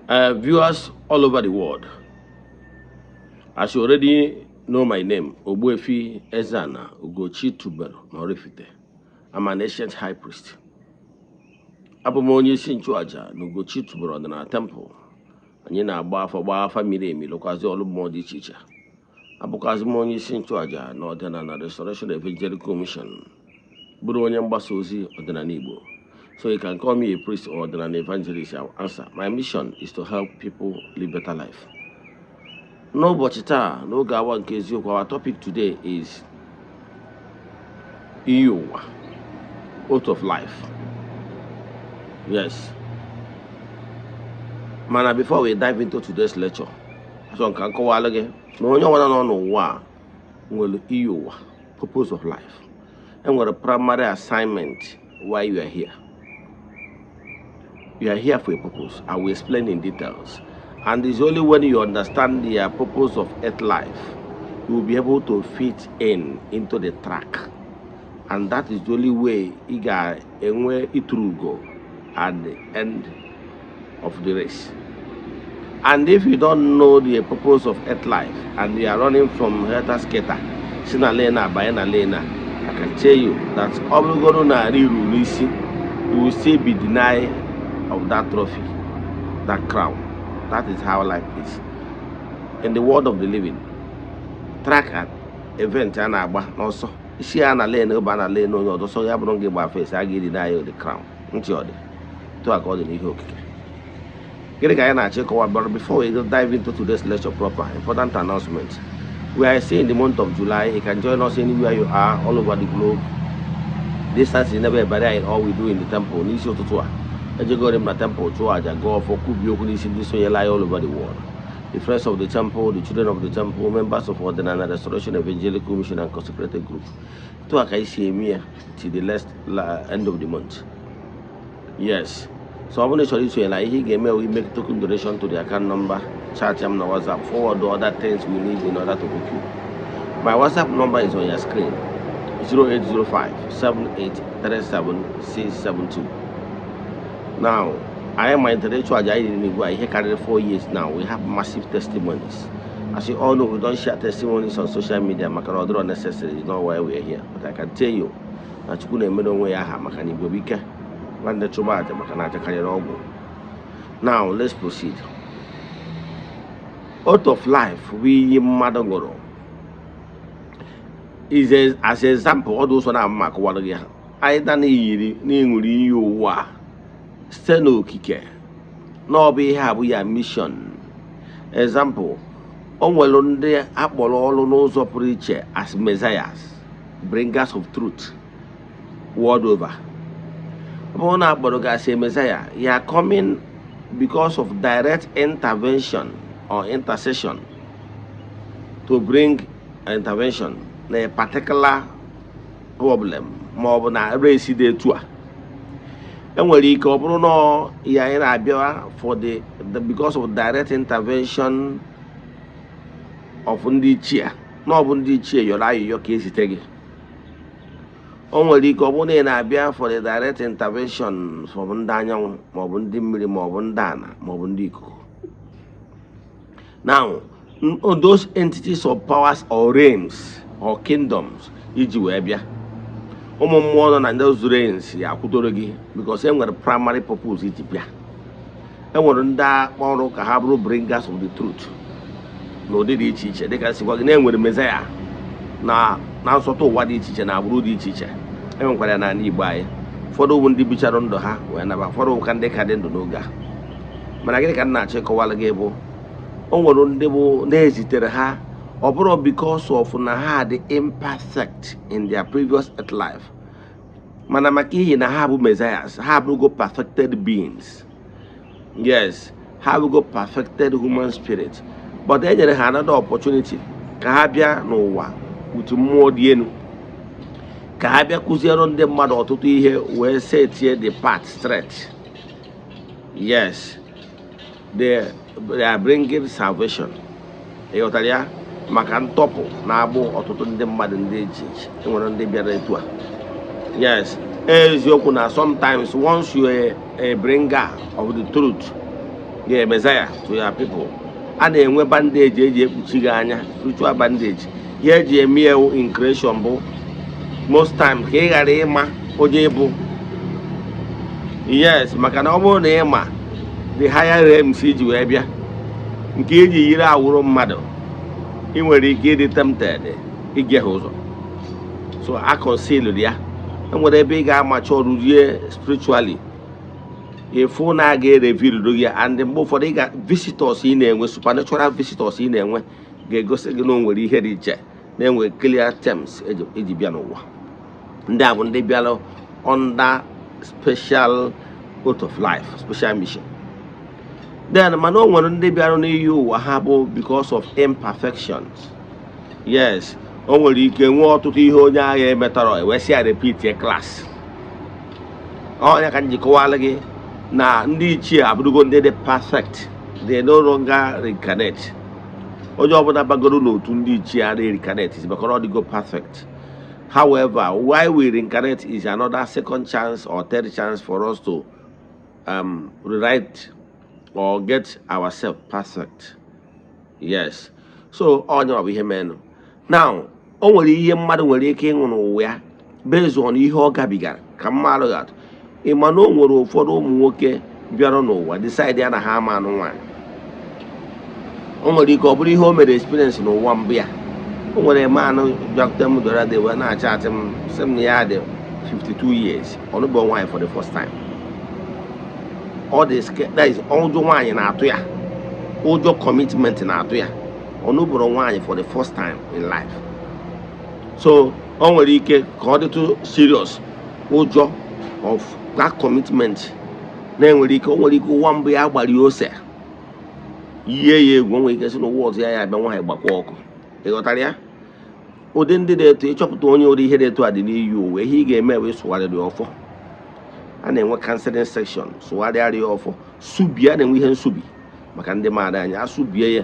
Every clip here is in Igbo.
Viewers all over the world, as you already know my name, Ogbuefi Ezana Ugochi Tubelu Oraifite. I'm an ancient high priest. Abụ m onye isi nchụaja na Ugochi Tubelu Ọdịnala Temple. Anyị na-agba afa, gbaa afa miri emi, lụkwazị ọrụ mmụọ dị iche iche. Abụkwazị m onye isi nchụaja na Ọdịnala Restoration Evangelical Mission, bụrụ onye mgbasa ozi ọdịnala Igbo. So you can call me a priest or ọdịnala evangelist, I will answer. My mission is to help people live better life. N'ụbọchị taa, n'oge awa nke eziokwu, our topic today is iyi ụwa, oath of life. Yes. Mana before we dive into today's lecture, achọrọ m ka m kọwalụ gị na onye ọbụla nọ n'ụwa a nwere iyi ụwa, purpose of life. Enwere primary assignment why you are here. You are here for a purpose. I will explain in details. And it's only when you understand the purpose of earth life, you will be able to fit in into the track. And that is the only way ị ga-enwe ituru ugo at the end of the race. And if you don't know the purpose of earth life and you are running from helter skelter, si na lane a banye na lane a, I can tell you that ọ bụrụgodu na iru n'isi, you will still be denied of that trophy, that crown. That is how life is. In the world of the living, track and event a na-agba n'ọsọ, isi ya na lane ba na lane onye ọzọ, sọ ya bụrụ gị gba first, a ga-edi na the crown. Ntị ọ dị tụ a ka ọ dị n'ihe okike. Gịnị ka anyị na-achọ ịkọwa? But before we dive into today's lecture proper, important announcement. We are still in the month of July. You can join us anywhere you are all over the globe. Distance is never a barrier in all we do in the temple. N'isi ụtụtụ a, ejegoro m na temple chụọ aja, gọọ ọfọ, kwubie okwu n'isi ndị sonyela anyị all over the world, the friends of the temple, the children of the temple, members of Ọdịnala Restoration Evangelical Mission and consecrated group. Etu a ka anyị si eme ya till the last end of the month. Yes, so ọ bụrụ na ị chọrọ isonye na ihe ị ga-eme bụ make token donation to the account number, chat m na WhatsApp, forward the other things we need in order to book you. My WhatsApp number is on your screen, 0805 7837 672. Now, anyị malitere ịchụ aja anyị n'igwe a ihe karịrị 4 years now. We have massive testimonies. As you all know, we don't share testimonies on social media maka na ọ dịrọ necessary. It's not why we are here, but I can tell you na Chukwu na-emere onwe ya aha maka na igwe bụ ike. Nwanne, chụba aja maka na aja karịrị ọgwụ. Now let's proceed. Oath of life bụ iyi mmadụ ṅụrụ. Is a, as example, ọ dị ụzọ na mma akọwara gị ha. Anyị na iyiri na ịṅụrụ iyi ụwa a site n'okike na ọ bụ ihe a bụ ya mission. Example, o nwere ndị akpọrọ ọrụ n'ụzọ pụrụ iche as messiahs, bringers of truth world over. Ọ bụrụ na akpọrọ gị as a messiah, you are coming because of direct intervention or intercession to bring intervention na a particular problem ma ọ bụ na race dị etu a. Enwere ike ọ bụrụ na ya anyị na-abịa for the because of direct intervention of ndị ichie, na ọ bụ ndị ichie yọrọ ayịyọ ka ezite gị. O nwere ike ọ bụrụ na ị na-abịa for the direct intervention from ndị anyanwụ, maọbụ ndị mmiri, maọbụ ndị ana, maọbụ ndị ikuku. Now, those entities of powers or realms or kingdoms iji wee bịa, ụmụ mmụọ nọ na those realms ya akwụdoro gị because e nwere primary purpose iji bịa. E nwere ndị akpọrọ ka ha bụrụ bringers of the truth n'ụdị dị iche iche, dịka si gwa gị na enwere messiah na nsọtụ ụwa dị iche iche na agbụrụ dị iche iche. Enwekwara ya n'ala Igbo anyị. Ụfọdụ bụ ndị bichara ndụ ha wee naba, ụfọdụ ka ndị ka dị ndụ n'oge a. Mana gịnị ka m na-achọ ịkọwara gị bụ o nwere ndị bụ na-ezitere ha, ọ bụrụ because of na ha dị imperfect in their previous earth life, mana maka ihi na ha bụ messiahs, ha abụrụgo perfected beings. Yes, ha abụgo perfected human spirit, but e nyere ha another opportunity ka ha bịa n'ụwa utu mmụọ dị elu, ka ha bịa kụziere ndị mmadụ ọtụtụ ihe wee setie the path straight. Yes, they are bringing salvation. Ịghọtara ya? Maka ntọpụ na-agbụ ọtụtụ ndị mmadụ ndị eji eji. Enwere ndị bịara etu a. Yes, eziokwu na sometimes once you are a bringer of the truth You're a messiah to your people. A na-enwe bandage eji ekpuchi gị anya, spiritual bandage. Ihe eji eme ya in creation bụ most time ka ị ghara ịma onye bụ. Yes, maka na ọ bụrụ na ị ma the higher realms iji wee bịa, nke iji yiri awụrụ mmadụ, ị nwere ike ịdị tempted ige ha ụzọ. So a conceal ya. Enwere ebe ị ga-amacha ọrụ rie spiritually, ịfụ na a ga-ereveal gị. And mgbe ụfọdụ ị ga visitors ị na-enwe, supernatural visitors ị na-enwe, ga-egosi gị na o nwere ihe dị iche, na-enwe clear terms eji bịa n'ụwa. Ndị a bụ ndị bịara under special oath of life, special mission. Then mana o nwere ndị bịara n'iyi ụwa ha bụ because of imperfections. Yes, o nwere ike nwee ọtụtụ ihe onye agha emetọrọ, ewesị ya repeat class. Ọnya ka m ji kọwara gị na ndị ichie abụrụgo ndị dị perfect. They no longer reincarnate. Onye ọbụla bagoro n'otu ndị ichie a reincarnate is because ọ dịgo perfect. However, why we reincarnate is another second chance or third chance for us to rewrite or get ourselves perfect. Yes, so onye ọ bụ ihe menụ now, o nwere ihe mmadụ nwere ike ịṅụ n'ụwa ya based on ihe ọ gabigara. Ka mmadụ ga-atụ, ị ma na o nwere ụfọdụ ụmụ nwoke bịara n'ụwa decide ya na ha ama anụ nwaanyị. O nwere ike ọ bụrụ ihe o mere experience n'ụwa mbụ ya. O nwere manụ bịakwute m dọra dị wee na-acha atị m, sị m na ya dị 52 years, ọnụbọ nwaanyị for the first time. Ọ dị that is, ụjọ nwaanyị na-atụ ya, ụjọ commitment na-atụ ya. Ọnụbụrụ nwaanyị for the first time in life. So o nwere ike ka ọ dịtụ serious, ụjọ of that commitment na-enwere ike, o nwere ike ụwa mbụ ya gbara ya ose, yie ya egwu. O nwere ike si n'ụwa ọzọ ya ya abịa nwaanyị gbakwa ọkụ. Ị ghọtara ya? Ụdị ndị dị etu, ịchọpụta onye ụdị ihe dị etu a dị n'iyi ụwa, ihe ị ga-eme bụ ịsụgharịrị ọfọ. A na-enwe counseling section, sụgharịarị ya ọfọ, subie. A na-enwe ihe nsubi maka ndị mmadụ anya asụbie ya.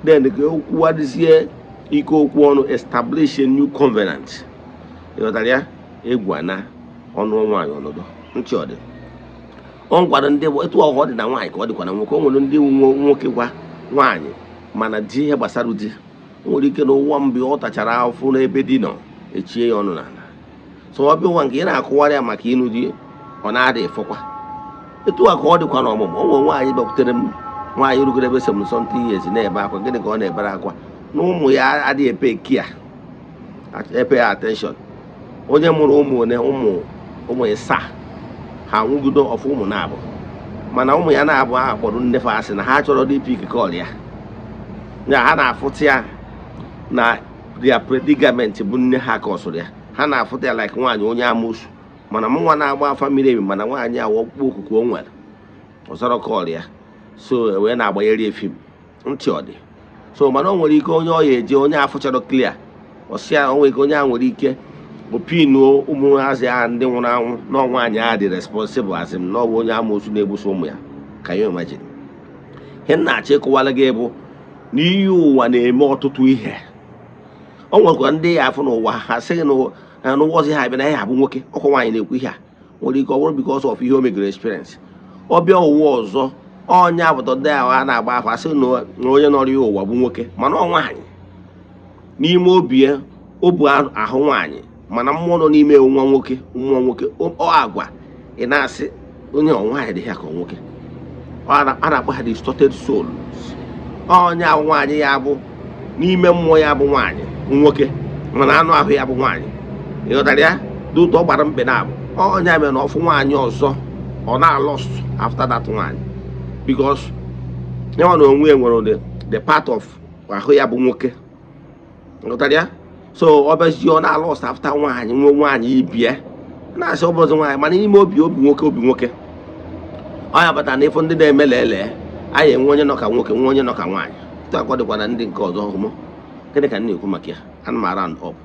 Then ka okwugharịzie ike okwu ọnụ, establish a new covenant. Ị ghọtara ya? Egwu ana ọnụ nwaanyị ọnọdụ ntị. Ọ dị ọ nkwado ndị bụ etu ọhụụ dị na nwaanyị ka ọ dịkwa na nwoke. O nwere ndị nwoke gwa nwaanyị, mana di ihe gbasara di, o nwere ike n'ụwa mbụ ọ tachara afụfụ n'ebe di nọ, echie ya ọnụ n'ala. So ọ bịa ụwa nke ị na-akụwarị ya maka ịnụ di, ọ na-ada efọkwa. Etu a ka ọ dịkwa n'ọmụmụ. O nwere nwaanyị bịakwutere m, nwaanyị rugoro ebe 70 something years, na-ebe akwa. Gịnị ka ọ na-ebere akwa? Na ụmụ ya adịghị epe kia epe ya attention. Onye mụrụ ụmụ one? Ụmụ ịsaa. Ha nwụgido ọfụ ụmụ na-abụ, mana ụmụ ya na-abụ ahụ kpọrọ nnefe asị na ha chọrọ dị pick call ya. Ya ha na-afụta ya na their predicament bụ nne ha ka ọ sụrụ ya. Ha na-afụta ya like nwaanyị onye amoosu. Mana mụ nwa na-agba afa miri emi, mana nwaanyị a ọkpụkpọ okuku o nwere ọzọrọ call ya, so wee na-agbanyere ya film ntị. Ọ dị so, mana o nwere ike onye ọ ya eje, onye afụchọrọ clear, ọsịa o nwere ike onye a nwere ike opinuo ụmụazị ahụ ndị nwụrụ anwụ na nwaanyị ahụ dị responsible, as in na ọ bụ onye amoosu na-egbuso ụmụ ya. Ka you imagine? Ihe m na-achọ ịkọwara gị bụ na iyi ụwa na-eme ọtụtụ ihe. O nwekwa ndị ya afụ n'ụwa ha sịghị na n'ụwa ọzọ ha abịa na ya abụ nwoke, ọkwa nwaanyị na-ekwu ihe a. Nwere ike ọ bụrụ because of ihe o megoro experience. Ọ bịa ụwa ọzọ, ọnya apụta ndị ahụ a na-agba afọ asị na onye nọrọ ya ụwa bụ nwoke, mana ọ nwaanyị n'ime obi ya. O bu ahụ nwaanyị, mana mmụọ nọ n'ime ewu nwa nwoke, nwa nwoke. Ọ agwa ị na-asị onye ọ nwaanyị dị ya ka ọ nwoke. A na-akpọ ha distorted souls. Onye ahụ nwaanyị ya bụ n'ime mmụọ ya bụ nwaanyị nwoke, mana anụ ahụ ya bụ nwaanyị. Ị ghọtara ya? Dị ụtọ ọ gbara mkpe na abụ onye mere na ọfụ nwaanyị ọzọ, ọ na-alust after that nwaanyị, because ya nwa na onwe ya nwere the part of ahụ ya bụ nwoke. Ghọtara ya? So ọ bịazie, ọ na-alust after nwaanyị nwe nwaanyị ibie, na-asị ọ bụrụzi nwaanyị, mana n'ime obi, obi nwoke, obi nwoke. Ọ ya batara na ịfụ ndị na-eme lelee anyị enwe onye nọ ka nwoke, nwe onye nọ ka nwaanyị. Etu akwa dịkwa na ndị nke ọzọ hụmụ. Gịnị ka m na-ekwu maka ya? Ana m round up.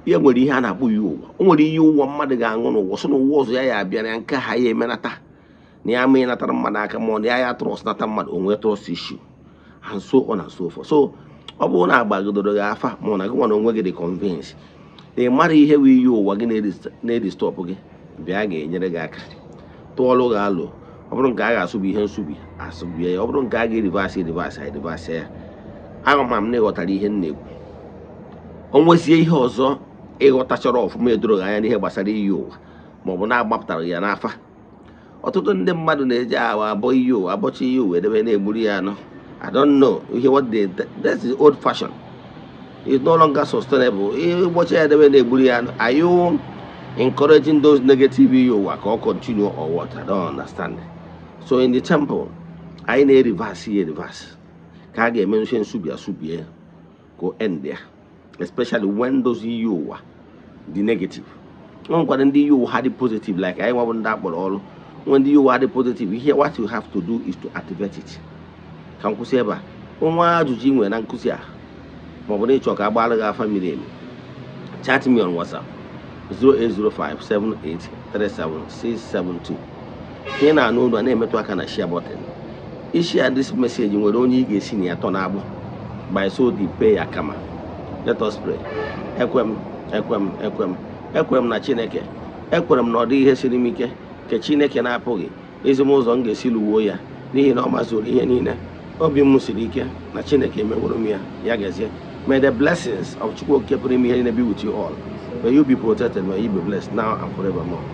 Ihe nwere ihe a na-akpọ iyi ụwa. O nwere iyi ụwa mmadụ ga-aṅụ n'ụwa, sị n'ụwa ọzọ ya ya abịa na nke ha ya emenata na ya ama ịnatara mmadụ aka, ma ọ na ya ya trust nata mmadụ, o nwee trust issue and so on and so forth. So ọ bụrụ na agbagidoro gị afa, ma ọ na gị nwa na onwe gị dị convince na ị mara ihe bụ iyi ụwa gị na-edisturb gị, bịa, ga-enyere gị aka tụọlụ gị alụ. Ọ bụrụ nke a ga-asụbi ihe nsubi, asụbie ya. Ọ bụrụ nke a ga-reverse, reverse, anyị reverse ya. Ama m na ịghọtara ihe m na-ekwu. O nwezie ihe ọzọ ịghọtachọrọ ọfụma, edoro gị anya n'ihe gbasara iyi ụwa, maọbụ na-agbapụtara ya n'afa. Ọtụtụ ndị mmadụ na-eji awa abọ iyi ụwa, abọcha iyi ụwa, edebe na-egburu ya anụ. I don't know ihe what they, that's the old fashion, it's no longer sustainable. Ịgbọcha ya, edebe, na-egburu ya anụ, are you encouraging those negative iyi ụwa ka ọ continue or what? I don't understand. So in the temple, anyị na-reverse ya, reverse ka a ga-eme nse nsubi, asubie ka o end ya, especially when those iyi ụwa dị negative. O nwekwara ndị iyi ụwa ha dị positive, like anyị nwabụ ndị akpọrọ ọrụ. Nwe ndị iyi ụwa dị positive, ihe what you have to do is to activate it. Ka m kwụsị ebe a. Nwa ajụjụ ị nwere na nkụzi a, maọbụ na ịchọ ka a gbaara gị afa miri emi, chat me on WhatsApp 08057837672. Ka ị na-anụ olu a, na-emetụ aka na share button, ishare this message. Nwere onye ị ga-esi na ya tọ n'agbụ by so the pay ya kama. Let us pray. Ekwe m, ekwe m, ekwe m, ekwere m na Chineke. Ekwere m na ọ dịghị ihe siri m ike nke Chineke na-apụghị ezi m ụzọ m ga-esi lụwuo ya, n'ihi na ọ mazuru ihe niile. Obi m siri ike na Chineke emeworo m ya. Ya gazie. May the blessings of Chukwu Okike pụrụ ime ihe niile be with you all. May you be protected, may you be blessed now and forevermore.